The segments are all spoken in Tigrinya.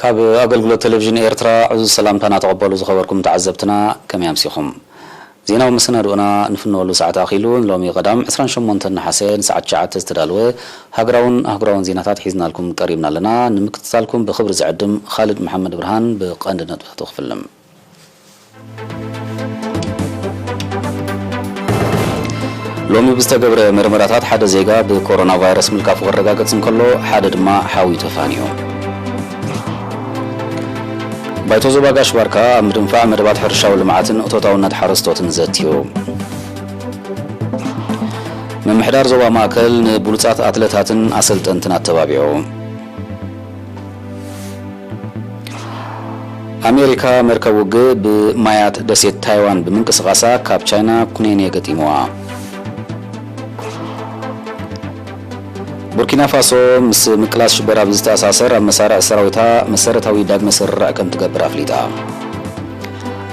ካብ ኣገልግሎት ቴሌቪዥን ኤርትራ ዕዙዝ ሰላምታና ተቐበሉ ዝኸበርኩም ተዓዘብትና፣ ከመይ ኣምሲኹም? ዜናዊ መሰናድኦና ንፍነወሉ ሰዓት ኣኺሉ። ሎሚ ቀዳም ዕስራን ሸሞንተን ነሓሰ ንሰዓት ትሽዓተ ዝተዳለወ ሃገራውን ኣህጉራውን ዜናታት ሒዝናልኩም ቀሪብና ኣለና። ንምክትታልኩም ብኽብሪ ዝዕድም ኻልድ መሓመድ ብርሃን። ብቐንዲ ነጥብታቱ ክፍልም። ሎሚ ብዝተገብረ መርመራታት ሓደ ዜጋ ብኮሮና ቫይረስ ምልካፉ ክረጋገጽ እንከሎ፣ ሓደ ድማ ሓውዩ ተፋንዩ። ባይቶ ዞባ ጋሽ ባርካ ኣብ ምድንፋዕ መደባት ሕርሻዊ ልምዓትን እቶታውነት ሓረስቶትን ዘትዩ። ምምሕዳር ዞባ ማእከል ንብሉጻት ኣትለታትን ኣሰልጠንትን ኣተባቢዑ። ኣሜሪካ መርከብ ውግእ ብማያት ደሴት ታይዋን ብምንቅስቓሳ ካብ ቻይና ኩነኔ ገጢምዋ። ቡርኪና ፋሶ ምስ ምቅላስ ሽበራ ብዝተኣሳሰር ኣብ መሳርዕ ሰራዊታ መሰረታዊ ዳግመ ስርርዕ ከም ትገብር ኣፍሊጣ።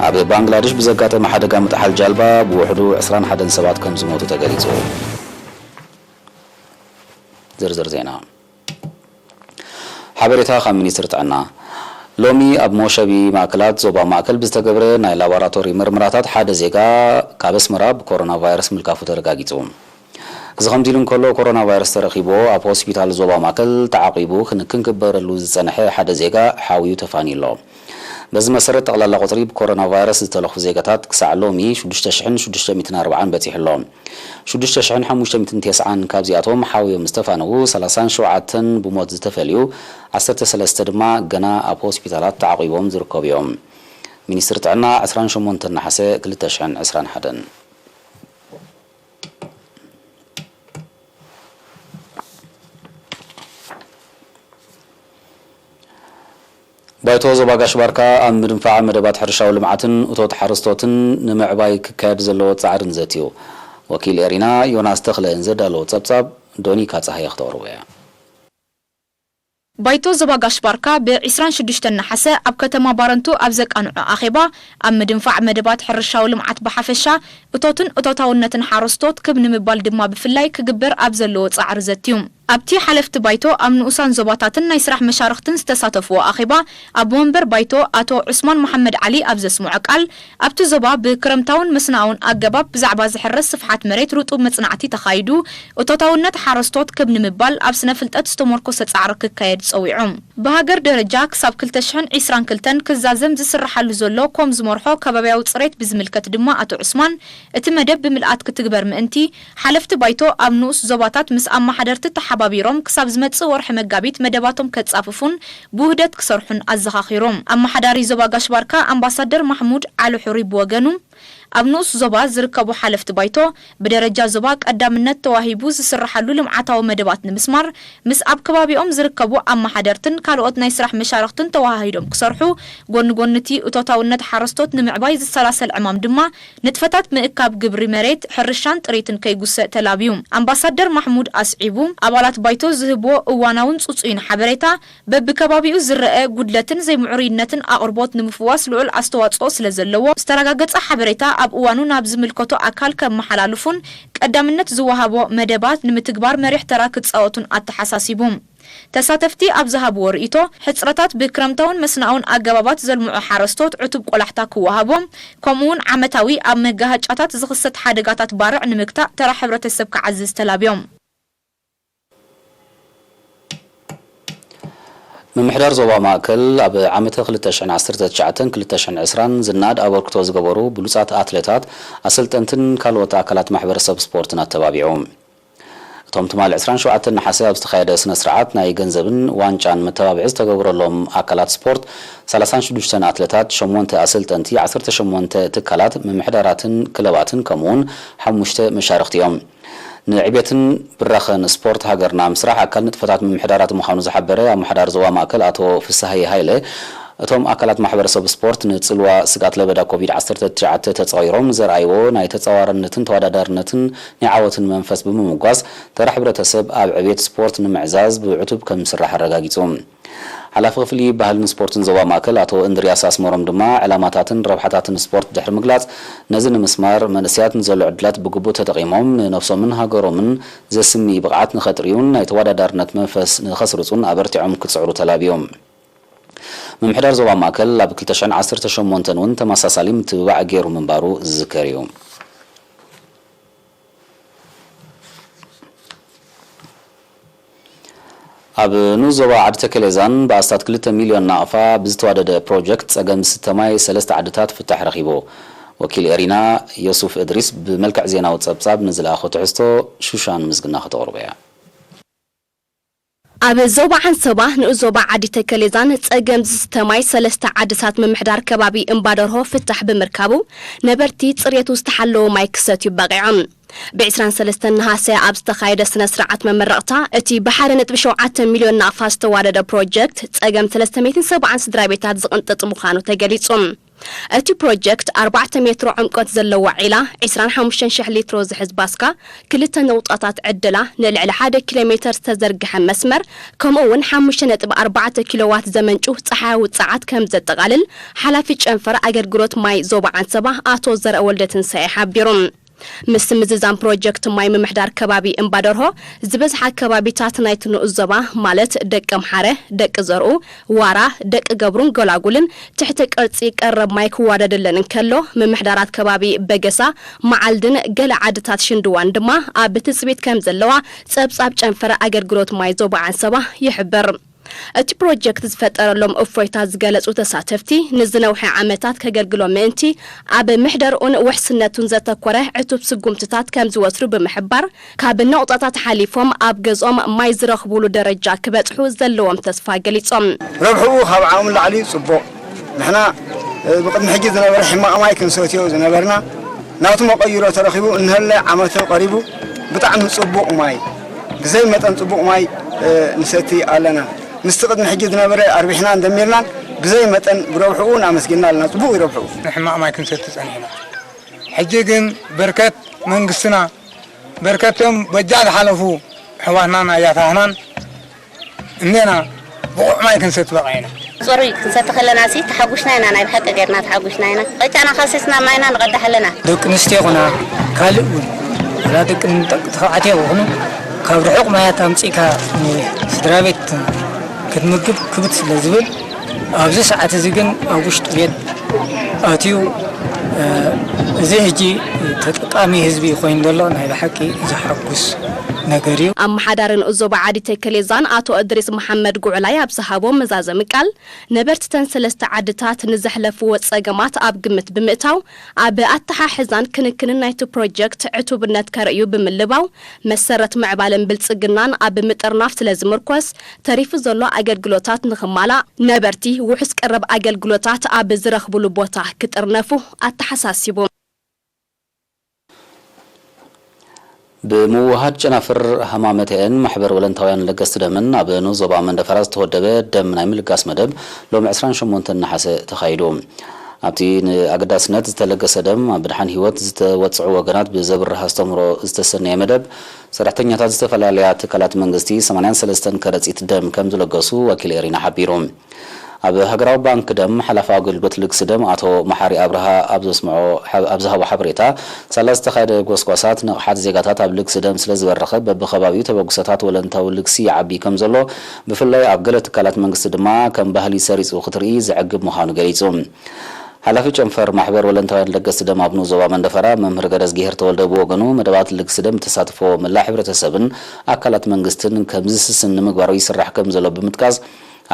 ኣብ ባንግላደሽ ብዘጋጠመ ሓደጋ ምጥሓል ጃልባ ብውሕዱ ዕስራን ሓደን ሰባት ከም ዝሞቱ ተገሊጹ። ዝርዝር ዜና። ሓበሬታ ካብ ሚኒስትሪ ጥዕና። ሎሚ ኣብ መወሸቢ ማእከላት ዞባ ማእከል ብዝተገብረ ናይ ላቦራቶሪ ምርምራታት ሓደ ዜጋ ካብ ኣስመራ ብኮሮና ቫይረስ ምልካፉ ተረጋጊጹ። እዚ ከምዚ ኢሉ እንከሎ፣ ኮሮና ቫይረስ ተረኺብዎ ኣብ ሆስፒታል ዞባ ማእከል ተዓቂቡ ክንክን ክግበረሉ ዝጸንሐ ሓደ ዜጋ ሓውዩ ተፋንዩ ኣሎ። በዚ መሰረት፣ ጠቕላላ ቁጽሪ ብኮሮና ቫይረስ ዝተለኽፉ ዜጋታት ክሳዕ ሎሚ ሽዱሽተ ሽሕን ሽዱሽተ ሚእትን ኣርባዓን በጺሑ ኣሎ። ሽዱሽተ ሽሕን ሓሙሽተ ሚእትን ተስዓን ካብዚኣቶም ሓውዮም ዝተፋነዉ፣ ሰላሳን ሸውዓተን ብሞት ዝተፈልዩ፣ ዓሰርተ ሰለስተ ድማ ገና ኣብ ሆስፒታላት ተዓቂቦም ዝርከቡ እዮም። ሚኒስትሪ ጥዕና፣ ዕስራን ሸሞንተን ነሓሰ ክልተ ሽሕን ዕስራን ሓደን። ባይቶ ዞባ ጋሽ ባርካ ኣብ ምድንፋዕ መደባት ሕርሻዊ ልምዓትን እቶት ሓረስቶትን ንምዕባይ ክካየድ ዘለዎ ጻዕርን ዘትዩ። ወኪል ኤሪና ዮናስ ተኽለ ንዘዳለዎ ጸብጻብ ዶኒካ ጸሃየ ክተቕርቦ እያ። ባይቶ ዞባ ጋሽ ባርካ ብ ዕስራን ሽዱሽተን ነሓሰ ኣብ ከተማ ባረንቱ ኣብ ዘቃንዖ ኣኼባ፣ ኣብ ምድንፋዕ መደባት ሕርሻዊ ልምዓት ብሓፈሻ፣ እቶትን እቶታውነትን ሓረስቶት ክብ ንምባል ድማ ብፍላይ ክግበር ኣብ ዘለዎ ጻዕሪ ዘትዩ። ኣብቲ ሓለፍቲ ባይቶ ኣብ ንኡሳን ዞባታትን ናይ ስራሕ መሻርኽትን ዝተሳተፍዎ ኣኼባ፣ ኣቦ መንበር ባይቶ ኣቶ ዑስማን መሓመድ ዓሊ ኣብ ዘስምዖ ቃል፣ ኣብቲ ዞባ ብክረምታውን መስናውን ኣገባብ ብዛዕባ ዝሕረስ ስፍሓት መሬት ርጡብ መጽናዕቲ ተኻይዱ፣ እቶታውነት ሓረስቶት ክብ ንምባል ኣብ ስነ ፍልጠት ዝተሞርኮሰ ጻዕሪ ክካየድ ጸዊዑ። ብሃገር ደረጃ ክሳብ ክልተ ሽሕን ዕስራን ክልተን ክዛዘም ዝስርሓሉ ዘሎ ኮም ዝመርሖ ከባብያዊ ጽሬት ብዝምልከት ድማ ኣቶ ዑስማን፣ እቲ መደብ ብምልኣት ክትግበር ምእንቲ፣ ሓለፍቲ ባይቶ ኣብ ንኡስ ዞባታት ምስ ኣመሓደርቲ ተሓባቢሮም ክሳብ ዝመጽእ ወርሒ መጋቢት መደባቶም ከጻፍፉን ብውህደት ክሰርሑን ኣዘኻኺሮም። ኣመሓዳሪ ዞባ ጋሽ ባርካ ኣምባሳደር ማሕሙድ ዓሊ ሑሪ ብወገኑ፣ ኣብ ንኡስ ዞባ ዝርከቡ ሓለፍቲ ባይቶ፣ ብደረጃ ዞባ ቀዳምነት ተዋሂቡ ዝስርሓሉ ልምዓታዊ መደባት ንምስማር፣ ምስ ኣብ ከባቢኦም ዝርከቡ ኣመሓደርትን ካልኦት ናይ ስራሕ መሻርኽትን ተወሃሂዶም ክሰርሑ፣ ጎኒ ጎኒ እቲ እቶታውነት ሓረስቶት ንምዕባይ ዝሰላሰል ዕማም ድማ፣ ንጥፈታት ምእካብ ግብሪ መሬት፣ ሕርሻን ጥሪትን ከይጉሰእ ተላብዩ። ኣምባሳደር ማሕሙድ ኣስዒቡ፣ ኣባላት ባይቶ ዝህብዎ እዋናውን ጽጹይን ሓበሬታ፣ በብከባቢኡ ዝረኣ ጉድለትን ዘይምዕሩይነትን ኣቕርቦት ንምፍዋስ ልዑል ኣስተዋጽኦ ስለ ዘለዎ፣ ዝተረጋገጸ ሓበሬታ ኣብ እዋኑ ናብ ዝምልከቶ ኣካል ከመሓላልፉን ቀዳምነት ዝወሃቦ መደባት ንምትግባር መሪሕ ተራ ክጻወቱን ኣተሓሳሲቡ። ተሳተፍቲ ኣብ ዝሃብዎ ርእይቶ፣ ሕጽረታት ብክረምታውን መስናውን ኣገባባት ዘልምዑ ሓረስቶት ዕቱብ ቆላሕታ ክወሃቦም፣ ከምኡውን ዓመታዊ ኣብ መጋሃጫታት ዝኽሰት ሓደጋታት ባርዕ ንምግታእ ተራ ሕብረተሰብ ክዓዝዝ ተላብዮም። ምምሕዳር ዞባ ማእከል ኣብ ዓመተ ክልተ ሽሕን ዓሰርተ ትሽዓተን ክልተ ሽሕን ዕስራን ዝነኣድ ኣበርክቶ ዝገበሩ ብሉጻት ኣትሌታት፣ ኣሰልጠንትን ካልኦት ኣካላት ማሕበረሰብ ስፖርትን ኣተባቢዑ። እቶም ትማሊ ዕስራን ሸውዓተን ነሓሰ ኣብ ዝተኻየደ ስነ ስርዓት ናይ ገንዘብን ዋንጫን መተባብዒ ዝተገብረሎም ኣካላት ስፖርት፣ ሰላሳን ሽዱሽተን ኣትሌታት፣ ሸሞንተ ኣሰልጠንቲ፣ ዓሰርተ ሸሞንተ ትካላት፣ ምምሕዳራትን ክለባትን ከምኡውን ሓሙሽተ መሻርኽቲ እዮም። ንዕቤትን ብራኸን ስፖርት ሃገርና ምስራሕ ኣካል ንጥፈታት ምምሕዳራት ምዃኑ ዝሓበረ ኣመሓዳሪ ዞባ ማእከል ኣቶ ፍስሃየ ሃይለ፣ እቶም ኣካላት ማሕበረሰብ ስፖርት ንጽልዋ ስግኣት ለበዳ ኮቪድ ዓሰርተ ትሽዓተ ተጻዊሮም ዘርኣይዎ ናይ ተጻዋርነትን ተወዳዳርነትን ናይ ዓወትን መንፈስ ብምምጓስ፣ ተራ ሕብረተሰብ ኣብ ዕቤት ስፖርት ንምዕዛዝ ብዕቱብ ከም ዝስራሕ ኣረጋጊጹ። ሓላፊ ክፍሊ ባህልን ስፖርትን ዞባ ማእከል ኣቶ እንድርያስ ኣስመሮም ድማ፣ ዕላማታትን ረብሓታትን ስፖርት ድሕሪ ምግላጽ፣ ነዚ ንምስማር መንእሰያት ንዘሎ ዕድላት ብግቡእ ተጠቒሞም ንነብሶምን ሃገሮምን ዘስሚ ብቕዓት ንኸጥርዩን ናይ ተወዳዳርነት መንፈስ ንኸስርጹን ኣበርቲዖም ክጽዕሩ ተላብዮም። ምምሕዳር ዞባ ማእከል ኣብ ክልተ ሽሕን ዓሰርተ ሸሞንተን እውን ተመሳሳሊ ምትብባዕ ገይሩ ምንባሩ ዝዝከር እዩ። ኣብ ንኡስ ዞባ ዓዲ ተከሌዛን ብኣስታት ክልተ ሚልዮን ናቕፋ ብዝተዋደደ ፕሮጀክት ጸገም ዝስተ ማይ ሰለስተ ዓድታት ፍታሕ ረኺቡ። ወኪል ኤሪና ዮሱፍ እድሪስ ብመልክዕ ዜናዊ ጸብጻብ ንዝለኣኾ ትሕዝቶ ሹሻን ምስግና ከተቕርቦ እያ። ኣብ ዞባ ዓንሰባ ንኡስ ዞባ ዓዲ ተከሌዛን ጸገም ዝስተ ማይ ሰለስተ ዓድታት ምምሕዳር ከባቢ እምባደርሆ ፍታሕ ብምርካቡ ነበርቲ ጽሬቱ ዝተሓለወ ማይ ክሰትዩ በቒዖም። ብ23 ነሃሰ ኣብ ዝተኻየደ ስነ ስርዓት መመረቕታ፣ እቲ ብ ሓደ ነጥቢ ሸውዓተ ሚልዮን ናቕፋ ዝተዋደደ ፕሮጀክት ጸገም ሰለስተ ሚእትን ሰብዓን ስድራ ቤታት ዝቕንጥጥ ምዃኑ ተገሊጹ። እቲ ፕሮጀክት ኣርባዕተ ሜትሮ ዕምቆት ዘለዎ ዒላ፣ ዕስራን ሓሙሽተን ሽሕ ሊትሮ ዝሕዝ ባስካ፣ ክልተ ነቑጣታት ዕደላ፣ ንልዕሊ ሓደ ኪሎ ሜተር ዝተዘርግሐ መስመር፣ ከምኡ እውን ሓሙሽተ ነጥቢ ኣርባዕተ ኪሎዋት ዘመንጩ ጸሓያዊ ጸዓት ከም ዘጠቓልል ሓላፊ ጨንፈር ኣገልግሎት ማይ ዞባ ዓንሰባ ኣቶ ዘርአ ወልደትንሳኤ ሓቢሩ። ምስ ምዝዛም ፕሮጀክት ማይ ምምሕዳር ከባቢ እምባደርሆ ዝበዝሓ ከባቢታት ናይቲ ንኡስ ዞባ ማለት ደቂ ኣምሓረ፣ ደቂ ዘርኡ፣ ዋራ፣ ደቂ ገብሩን ጎላጉልን ትሕቲ ቅርጺ ቀረብ ማይ ክዋደደለን እንከሎ፣ ምምሕዳራት ከባቢ በገሳ፣ መዓልድን ገለ ዓድታት ሽንድዋን ድማ ኣብ ትጽቢት ከም ዘለዋ ጸብጻብ ጨንፈር ኣገልግሎት ማይ ዞባ ዓንሰባ ይሕብር። እቲ ፕሮጀክት ዝፈጠረሎም እፎይታ ዝገለጹ ተሳተፍቲ፣ ንዝነውሐ ዓመታት ከገልግሎም ምእንቲ ኣብ ምሕደርኡን ውሕስነቱን ዘተኮረ ዕቱብ ስጉምትታት ከም ዝወስዱ ብምሕባር፣ ካብ ነቑጣታት ሓሊፎም ኣብ ገዝኦም ማይ ዝረኽቡሉ ደረጃ ክበጽሑ ዘለዎም ተስፋ ገሊጾም። ረብሕኡ ካብ ዓቕሙ ንላዕሊ ጽቡቕ። ንሕና፣ እ፣ ብቕድሚ ሕጂ ዝነበረ ሕማቕ ማይ ክንሰትዮ ዝነበርና፣ ናቱ መቐይሮ ተረኺቡ፣ እንሀለ ዓመተ ቀሪቡ ብጣዕሚ ጽቡቕ ማይ፣ ብዘይ መጠን ጽቡቕ ማይ፣ እ፣ ንሰቲ ኣለና። ምስቲ ቅድሚ ሕጂ ዝነበረ ኣርቢሕናን ደሚርናን ብዘይ መጠን ብረብሕኡ እናመስገንና ኣለና። ጽቡቕ እዩ ረብሕኡ። ንሕማቕ ማይ ክንሰቲ ጸኒሕና። ሕጂ ግን በርከት መንግስትና፣ በርከት እዮም በጃ ዝሓለፉ ኣሕዋትናን ኣያታትናን እንዴና ብቑዕ ማይ ክንሰቲ በቒዕና። ጽሩይ ክንሰቲ ከለና ሲ ተሓጉሽና ኢና፣ ናይ ብሓቂ ጌርና ተሓጉሽና ኢና። ቐጫና ከሲስና ማይና ንቐድሕ ኣለና። ደቂ ኣንስትዮ ይኹና ካልእ እውን፣ ወላ ደቂ ደቂ ተባዕትዮ ይኹኑ፣ ካብ ርሑቕ ማያት ኣምጺእካ ንስድራ ቤት ክትምግብ ክብድ ስለ ዝብል፣ ኣብዚ ሰዓት እዚ ግን ኣብ ውሽጢ ቤት ኣትዩ፣ እ፣ እዚ ሕጂ ተጠቃሚ ህዝቢ ኮይኑ ዘሎ ናይ ብሓቂ ዘሓጉስ ነገር እዩ። ኣመሓዳሪ ንኡስ ዞባ ዓዲ ተከሌዛን ኣቶ እድሪስ መሓመድ ጉዕላይ ኣብ ዝሃቦ መዛዘሚ ቃል፣ ነበርትተን ሰለስተ ዓድታት ንዘሕለፍዎ ጸገማት ኣብ ግምት ብምእታው፣ ኣብ ኣተሓሕዛን ክንክንን ናይቲ ፕሮጀክት ዕቱብነት ከርእዩ ብምልባው፣ መሰረት ምዕባለን ብልጽግናን ኣብ ምጥርናፍ ስለ ዝምርኮስ፣ ተሪፉ ዘሎ ኣገልግሎታት ንኽማላእ ነበርቲ ውሑስ ቀረብ ኣገልግሎታት ኣብ ዝረኽብሉ ቦታ ክጥርነፉ ኣተሓሳሲቡ። ብምውህሃድ ጨናፍር ሃማመተኤን ማሕበር ወለንታውያን ለገስቲ ደምን ኣብ ንኡስ ዞባ መንደፈራ ዝተወደበ ደም ናይ ምልጋስ መደብ ሎሚ ዕስራን ሸሞንተን ነሓሰ ተኻይዱ። ኣብቲ ንኣገዳስነት ዝተለገሰ ደም ኣብ ምድሓን ህይወት ዝተወጽዑ ወገናት ብዘብርህ ኣስተምህሮ ዝተሰነየ መደብ፣ ሰራሕተኛታት ዝተፈላለያ ትካላት መንግስቲ ሰማንያን ሰለስተን ከረጺት ደም ከም ዝለገሱ ወኪል ኤሪና ሓቢሩ። ኣብ ሃገራዊ ባንክ ደም ሓላፊ ኣገልግሎት ልግሲ ደም ኣቶ መሓሪ ኣብርሃ ኣብ ዘስምዖ፣ ኣብ ዝሃቦ ሓበሬታ፣ ሳላ ዝተኻየደ ጎስጓሳት ንቕሓት ዜጋታት ኣብ ልግሲ ደም ስለ ዝበረኸ፣ በብኸባቢኡ ተበግሶታት ወለንታዊ ልግሲ ይዓቢ ከም ዘሎ፣ ብፍላይ ኣብ ገለ ትካላት መንግስቲ ድማ ከም ባህሊ ሰሪጹ ክትርኢ ዘዕግብ ምዃኑ ገሊጹ። ሓላፊ ጨንፈር ማሕበር ወለንታውያን ለገስቲ ደም ኣብ ንኡስ ዞባ መንደፈራ መምህር ገረዝጊሄር ተወልደ ብወገኑ፣ መደባት ልግሲ ደም ተሳትፎ መላእ ሕብረተሰብን ኣካላት መንግስትን ከም ዝስስን ንምግባሩ ይስራሕ ከም ዘሎ ብምጥቃስ፣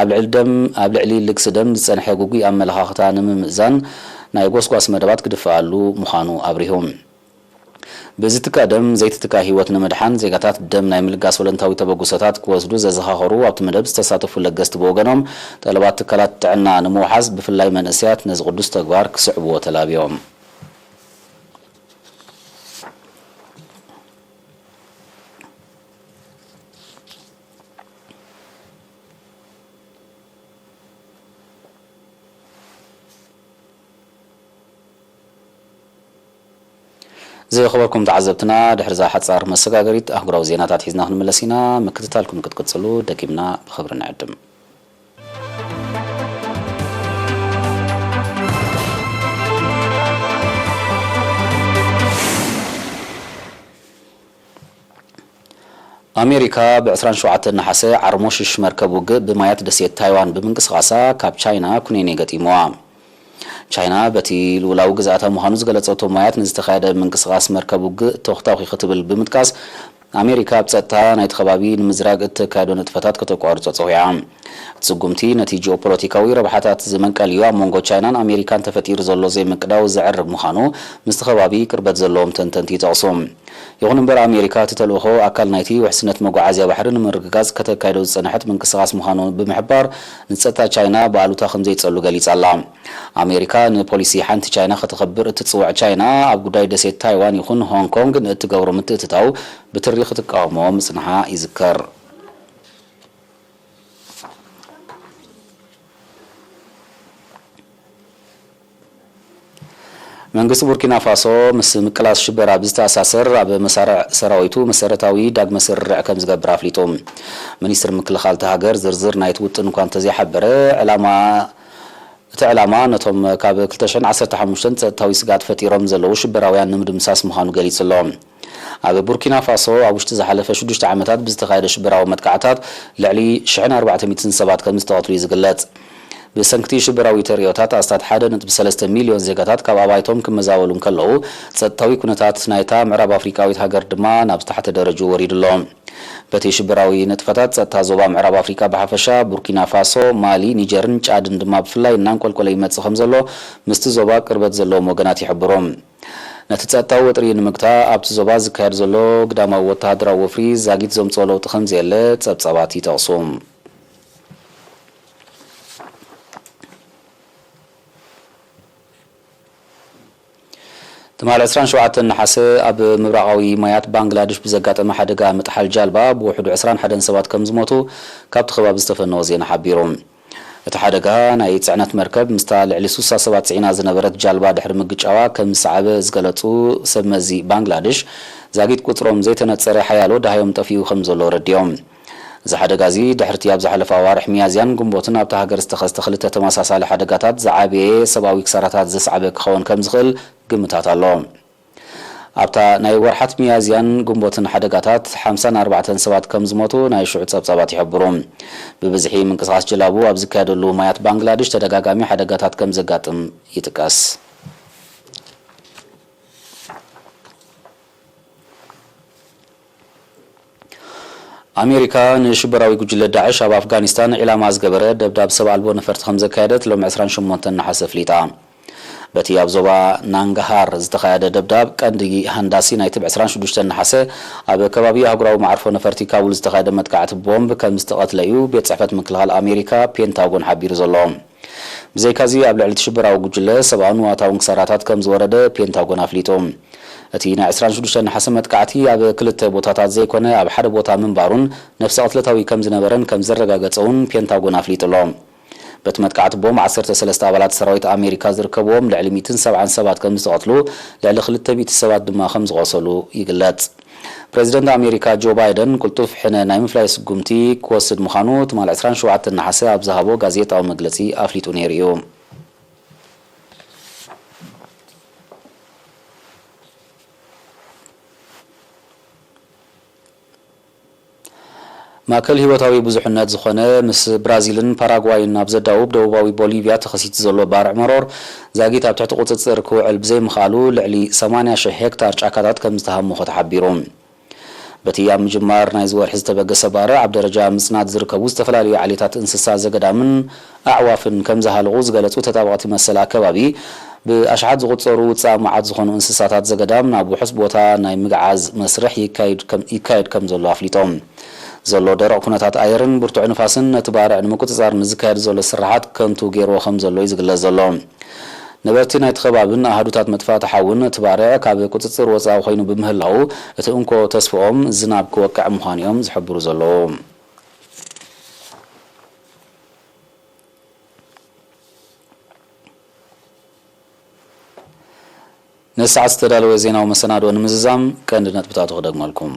ኣብ ልዕሊ ደም፣ ኣብ ልዕሊ ልግሲ ደም ዝጸንሐ ግጉይ ኣመለኻኽታ ንምምእዛን ናይ ጎስጓስ መደባት ክድፈኣሉ ምዃኑ ኣብሪሁ። ብዝትካ ደም ዘይትትካ ህይወት ንምድሓን ዜጋታት ደም ናይ ምልጋስ ወለንታዊ ተበግሶታት ክወስዱ ዘዘኻኸሩ ኣብቲ መደብ ዝተሳተፉ ለገስቲ ብወገኖም፣ ጠለባት ትካላት ጥዕና ንምውሓስ ብፍላይ መንእሰያት ነዚ ቅዱስ ተግባር ክስዕብዎ ተላብዮም። ዝኸበርኩም ተዓዘብትና፣ ድሕሪ እዛ ሓጻር መሰጋገሪት ኣህጉራዊ ዜናታት ሒዝና ክንምለስ ኢና። ምክትታልኩም ክትቅጽሉ ደጊምና ብኽብሪ ንዕድም። ኣሜሪካ ብ ዕስራን ሸውዓተን ነሓሰ ዓርሞሽሽ መርከብ ውግእ ብማያት ደሴት ታይዋን ብምንቅስቓሳ ካብ ቻይና ኩነኔ ገጢምዋ። ቻይና በቲ ልኡላዊ ግዝኣታ ምዃኑ ዝገለጸቶ ማያት ንዝተኻየደ ምንቅስቓስ መርከብ ውግእ ተኹታኹ ክትብል ብምጥቃስ ኣሜሪካ ኣብ ጸጥታ ናይቲ ከባቢ ንምዝራግ እተካየዶ ንጥፈታት ከተቋርጾ ጸዊዓ። እቲ ስጉምቲ ነቲ ጂኦፖለቲካዊ ረብሓታት ዝመንቀል እዩ፣ ኣብ መንጎ ቻይናን ኣሜሪካን ተፈጢሩ ዘሎ ዘይምቅዳው ዘዕርብ ምዃኑ ምስቲ ከባቢ ቅርበት ዘለዎም ተንተንቲ ይጠቕሱ። ይኹን እምበር ኣሜሪካ እቲ ተልእኾ ኣካል ናይቲ ውሕስነት መጓዓዝያ ባሕሪ ንምርግጋጽ ከተካይዶ ዝጸንሐት ምንቅስቓስ ምዃኑ ብምሕባር ንጸጥታ ቻይና ብኣሉታ ከምዘይጸሉ ገሊጻ ኣላ። ኣሜሪካ ንፖሊሲ ሓንቲ ቻይና ከተኽብር እትጽውዕ ቻይና ኣብ ጉዳይ ደሴት ታይዋን ይኹን ሆንግ ኮንግ ንእትገብሮ ምትእትታው ብትሪ ክትቃወሞ ምጽንሓ ይዝከር። መንግስቲ ቡርኪና ፋሶ ምስ ምቅላስ ሽበራ ብዝተኣሳሰር ኣብ መሳርዕ ሰራዊቱ መሰረታዊ ዳግመ ስርርዕ ከም ዝገብር ኣፍሊጡ። ሚኒስትር ምክልኻል እታ ሃገር ዝርዝር ናይቲ ውጥን እኳ እንተዘይሓበረ ዕላማ እቲ ዕላማ ነቶም ካብ ክልተ ሽሕን ዓሰርተ ሓሙሽተን ጸጥታዊ ስግኣት ፈጢሮም ዘለዉ ሽበራውያን ንምድምሳስ ምዃኑ ገሊጹ ኣሎ። ኣብ ቡርኪና ፋሶ ኣብ ውሽጢ ዝሓለፈ ሽዱሽተ ዓመታት ብዝተኻየደ ሽበራዊ መጥቃዕታት ልዕሊ ሽሕን ኣርባዕተ ሚእትን ሰባት ከም ዝተቐትሉ እዩ ዝግለጽ። ብሰንክቲ ሽበራዊ ተርእዮታት ኣስታት ሓደ ነጥቢ ሰለስተ ሚልዮን ዜጋታት ካብ ኣባይቶም ክመዛበሉ እንከለዉ፣ ጸጥታዊ ኩነታት ናይታ ምዕራብ ኣፍሪቃዊት ሃገር ድማ ናብ ዝተሓተ ደረጅኡ ወሪዱ ኣሎ። በቲ ሽበራዊ ንጥፈታት ጸጥታ ዞባ ምዕራብ ኣፍሪቃ ብሓፈሻ፣ ቡርኪና ፋሶ፣ ማሊ፣ ኒጀርን ጫድን ድማ ብፍላይ እናንቆልቆለ ይመጽእ ከም ዘሎ ምስቲ ዞባ ቅርበት ዘለዎም ወገናት ይሕብሩ። ነቲ ጸጥታዊ ወጥሪ ንምግታእ ኣብቲ ዞባ ዝካየድ ዘሎ ግዳማዊ ወተሃደራዊ ወፍሪ ዛጊት ዘምጽኦ ለውጢ ከም ዘየለ ጸብጻባት ይጠቕሱ። ትማሊ ዕስራን ሸውዓተን ነሓሰ ኣብ ምብራቓዊ ማያት ባንግላድሽ ብዘጋጠመ ሓደጋ ምጥሓል ጃልባ ብውሕዱ ዕስራን ሓደን ሰባት ከም ዝሞቱ ካብቲ ከባቢ ዝተፈነወ ዜና ሓቢሩ። እቲ ሓደጋ ናይ ጽዕነት መርከብ ምስታ ልዕሊ ሱሳ ሰባት ጽዒና ዝነበረት ጃልባ ድሕሪ ምግጫዋ ከም ዝሰዓበ ዝገለጹ ሰብ መዚ ባንግላድሽ፣ ዛጊት ቁጽሮም ዘይተነጸረ ሓያሎ ደሃዮም ጠፊኡ ከም ዘሎ ረዲኦም። እዚ ሓደጋ እዚ ድሕርቲ ኣብ ዝሓለፈ ኣዋርሕ ሚያዝያን ግንቦትን ኣብታ ሃገር ዝተኸስተ ክልተ ተመሳሳሊ ሓደጋታት ዝዓበየ ሰብኣዊ ክሳራታት ዘስዓበ ክኸውን ከም ዝኽእል ግምታት ኣሎ። ኣብታ ናይ ወርሓት ሚያዝያን ግንቦትን ሓደጋታት ሓምሳን ኣርባዕተን ሰባት ከም ዝሞቱ ናይ ሽዑ ጸብጻባት ይሕብሩ። ብብዝሒ ምንቅስቓስ ጀላቡ ኣብ ዝካየደሉ ማያት ባንግላድሽ ተደጋጋሚ ሓደጋታት ከም ዘጋጥም ይጥቀስ። ኣሜሪካ ንሽበራዊ ጉጅለ ዳዕሽ ኣብ ኣፍጋኒስታን ዒላማ ዝገበረ ደብዳብ ሰብ ኣልቦ ነፈርቲ ከም ዘካየደት ሎሚ ዕስራን ሸሞንተን ነሓሰ ኣፍሊጣ። በቲ ኣብ ዞባ ናንጋሃር ዝተኻየደ ደብዳብ ቀንዲ ሃንዳሲ ናይቲ ብ ዕስራን ሽዱሽተን ነሓሰ ኣብ ከባቢ ኣህጉራዊ መዓርፎ ነፈርቲ ካቡል ዝተኻየደ መጥቃዕቲ ቦምብ ከም ዝተቐትለ እዩ ቤት ጽሕፈት ምክልኻል ኣሜሪካ ፔንታጎን ሓቢሩ ዘሎ። ብዘይካዚ ኣብ ልዕሊ እቲ ሽበራዊ ጉጅለ ሰብኣውን ንዋታውን ክሳራታት ከም ዝወረደ ፔንታጎን ኣፍሊጡ። እቲ ናይ ዕስራን ሽዱሽተን ነሓሰ መጥቃዕቲ ኣብ ክልተ ቦታታት ዘይኮነ ኣብ ሓደ ቦታ ምንባሩን ነፍሰ ቅትለታዊ ከም ዝነበረን ከም ዘረጋገጸ እውን ፔንታጎን ኣፍሊጡ ኣሎ። በቲ መጥቃዕቲ ቦምብ ዓሰርተ ሰለስተ ኣባላት ሰራዊት ኣሜሪካ ዝርከብዎም ልዕሊ ሚእትን ሰብዓን ሰባት ከም ዝተቐትሉ፣ ልዕሊ ክልተ ሚእቲ ሰባት ድማ ከም ዝቖሰሉ ይግለጽ። ፕረዚደንት ኣሜሪካ ጆ ባይደን ቅልጡፍ ሕነ ናይ ምፍላይ ስጉምቲ ክወስድ ምዃኑ ትማል ዕስራን ሸውዓተን ነሓሰ ኣብ ዝሃቦ ጋዜጣዊ መግለጺ ኣፍሊጡ ነይሩ እዩ። ማእከል ህይወታዊ ብዙሕነት ዝኾነ ምስ ብራዚልን ፓራጓይን ኣብ ዘዳውብ ደቡባዊ ቦሊቪያ ተኸሲቱ ዘሎ ባርዕ መሮር ዛጊት ኣብ ትሕቲ ቁጽጽር ክውዕል ብዘይምኽኣሉ ልዕሊ ሰማንያ ሽሕ ሄክታር ጫካታት ከም ዝተሃመኾ ተሓቢሩ። በቲ ኣብ ምጅማር ናይዚ ወርሒ ዝተበገሰ ባርዕ ኣብ ደረጃ ምጽናት ዝርከቡ ዝተፈላለዩ ዓሌታት እንስሳ ዘገዳምን ኣዕዋፍን ከም ዝሃለቑ ዝገለጹ ተጣበቕቲ መሰል ኣከባቢ፣ ብኣሽሓት ዝቑጸሩ ውጻእ መዓት ዝኾኑ እንስሳታት ዘገዳም ናብ ውሑስ ቦታ ናይ ምግዓዝ መስርሕ ይካየድ ከም ይካየድ ከም ዘሎ ኣፍሊጦም። ዘሎ ደረቕ ኩነታት ኣየርን ብርቱዕ ንፋስን ነቲ ባርዕ ንምቁጽጻር ንዝካየድ ዘሎ ስርሓት ከንቱ ገይርዎ ከም ዘሎ እዩ ዝግለጽ ዘሎ። ነበርቲ ናይቲ ከባብን ኣሃዱታት መጥፋእቲ ሓውን እቲ ባርዕ ካብ ቁጽጽር ወጻኢ ኮይኑ ብምህላዉ፣ እቲ እንኮ ተስፍኦም ዝናብ ክወቅዕ ምዃኑ እዮም ዝሕብሩ ዘለዉ። ነዚ ሰዓት ዝተዳለወ ዜናዊ መሰናድኦ ንምዝዛም ቀንዲ ነጥብታቱ ክደግመልኩም።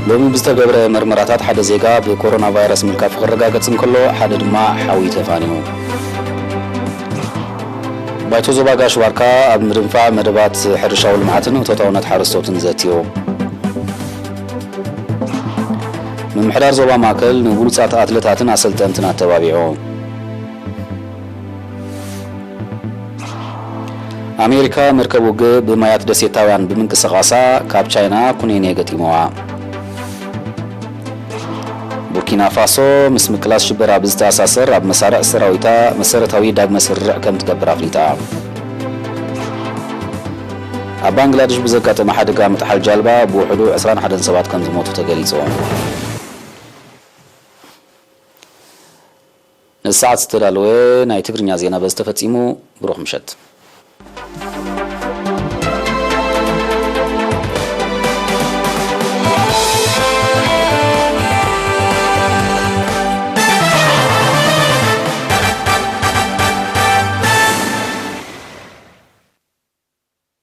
ሎሚ ብዝተገብረ መርመራታት ሓደ ዜጋ ብኮሮና ቫይረስ ምልካፉ ክረጋገጽ እንከሎ፣ ሓደ ድማ ሓዊ ተፋንዩ። ባይቶ ዞባ ጋሽ ባርካ ኣብ ምድንፋዕ መደባት ሕርሻዊ ልምዓትን እቶታውነት ሓረስቶትን ዘትዩ። ምምሕዳር ዞባ ማእከል ንብሉጻት ኣትለታትን ኣሰልጠንትን ኣተባቢዑ። ኣሜሪካ መርከብ ውግእ ብማያት ደሴታውያን ብምንቅስቓሳ ካብ ቻይና ኩነኔ ገጢምዋ። ቡርኪና ፋሶ ምስ ምቅላስ ሽበራ ብዝተኣሳሰር ኣብ መሳርዕ ሰራዊታ መሰረታዊ ዳግመ ስርርዕ ከም ትገብር ኣፍሊጣ። ኣብ ባንግላደሽ ብዘጋጠመ ሓደጋ ምጥሓል ጃልባ ብውሕዱ ዕስራን ሓደን ሰባት ከም ዝሞቱ ተገሊጹ። ንሰዓት ዝተዳለወ ናይ ትግርኛ ዜና በዚ ተፈጺሙ። ብሩኽ ምሸት።